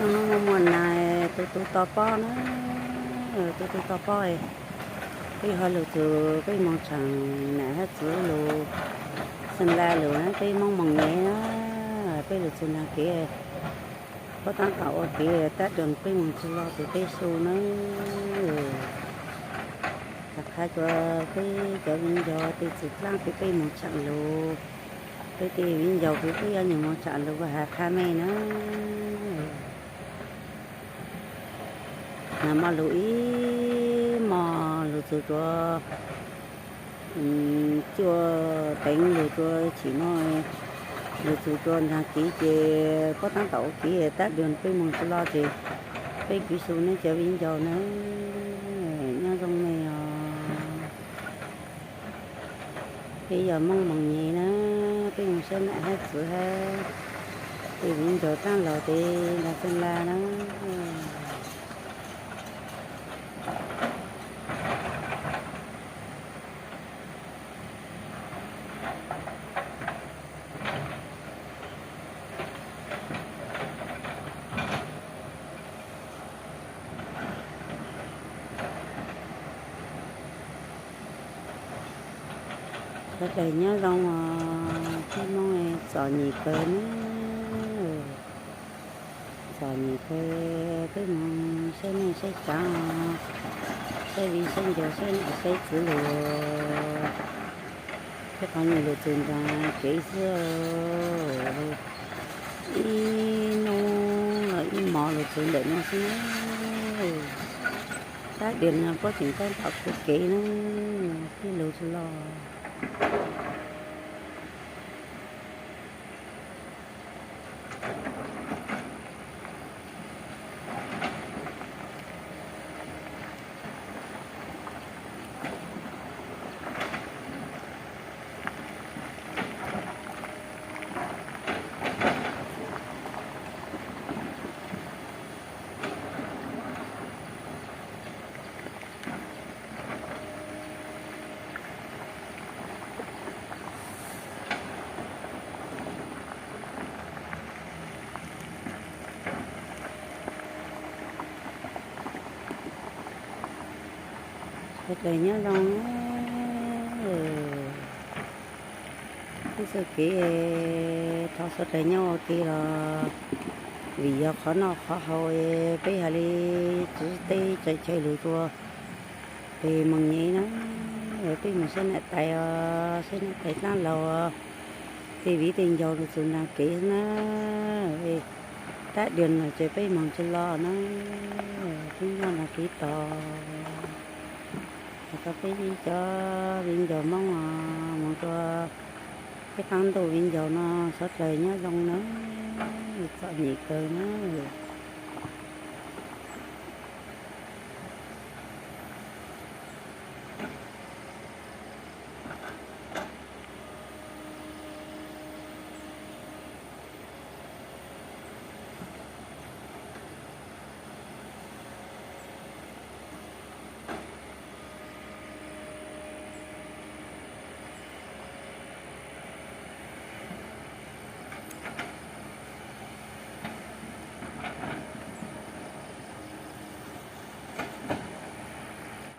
Hnub no muaj muaj nais, tu tu to pob na, tu tu to pob. Peb ho lug txug peb moog tshaam nam hab txwv lug, Xeem Las lug na, peb Moob Moos Nyem na, peb lug txug nraag kev, puab taab tom ua kev tab dua peb moog tsi lug txug peb xu na. Has qha rua peb cov viv ncaus tej txwv dlaab peb, peb moog tshaam lug, peb tej viv ncaus peb, peb yuav nyuam moog tshaam lug has qha mej na. Nag mo lug ib mo lug txug rua cuaj teev lug rua tsim no, lug txug rua nraag kev ces puab taab tom ua kev tab dua peb moog tsi lug ces peb kuv xu neb cov viv ncaus na, nyob zoo mej os. Peb yog Moob Moos Nyem na, peb moog saib nam hab txwv hab tej viv ncaus taab laug tes nraag Xeem Las na. Sawv dlaws nyob zoo os, peb Moob txom nyem kawg na. Txom nyem kawg, peb moog saib neej saib tsaav, saib viv saib ncaus, saib nam saib txwv lug. Peb qhov nyuas lug txug nraag kev xwb, ib nub los ib mov lug txug ntawm no xwb na. Tab dua no puab tseem taab tom kuv kev na, peb lug tsi lug. Sawv dlaws nyob zoo, peb txuj kev thov sawv dlaws nyob ua ke los vim yog qhov noj qhov haus, peb has le txwv teb tsaws chaw lug rua peg Moos Nyem na, peb moog saib nam tais os, saib nam tais taab laug os, tej viv tej ncaus lug txug nraag kev na. Tab dua no ces peb moog tsi lug na, peb nyob nraag kev tod. Has rua peb cov viv ncaus Moob os, moog rua peb qaab ntuj viv ncaus no sawv dlaws nyob zoo na, txom nyem kawg na.